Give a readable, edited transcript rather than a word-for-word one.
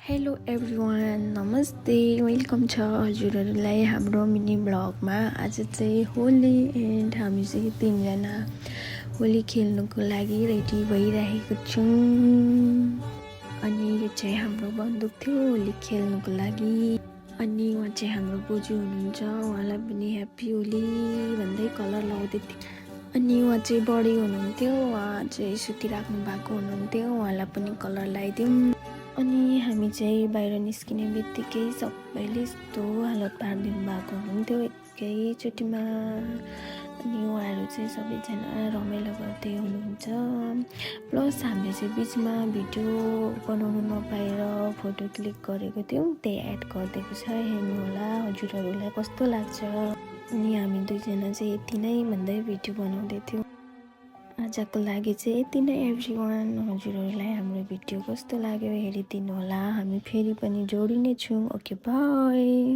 Hello everyone, नमस्ते, welcome छ हजुरहरूलाई हाम्रो मिनी ब्लगमा। आज चाहिँ होली एन्ड हामी चाहिँ तीनजना होली खेल्नुको लागि रेडी भइरहेको छौँ। अनि यो चाहिँ हाम्रो बन्दुक थियो होली खेल्नुको लागि। अनि उहाँ चाहिँ हाम्रो बोजू हुनुहुन्छ, उहाँलाई पनि ह्याप्पी होली भन्दै कलर लगाउँदै थियो। अनि उहाँ चाहिँ बडी हुनुहुन्थ्यो, उहाँ चाहिँ सुतिराख्नु भएको हुनुहुन्थ्यो, उहाँलाई पनि कलर लगाइदिउँ। अनि हामी चाहिँ बाहिर निस्किने बित्तिकै सबैले यस्तो हालत पारिदिनु भएको हुनुहुन्थ्यो एकैचोटिमा। अनि उहाँहरू चाहिँ सबैजना रमाइलो गर्दै हुनुहुन्छ। प्लस हामीले चाहिँ बिचमा भिडियो बनाउनु नपाएर फोटो क्लिक गरेको थियौँ, त्यही एड गरिदिएको छ, हेर्नु होला हजुरहरूलाई कस्तो लाग्छ। अनि हामी दुईजना चाहिँ यति नै भन्दै भिडियो बनाउँदै थियौँ। आजको लागि चाहिँ यति नै एभ्रिवान। हजुरहरूलाई हाम्रो भिडियो कस्तो लाग्यो हेरिदिनु होला, हामी फेरि पनि जोडिने छौँ। Okay, by.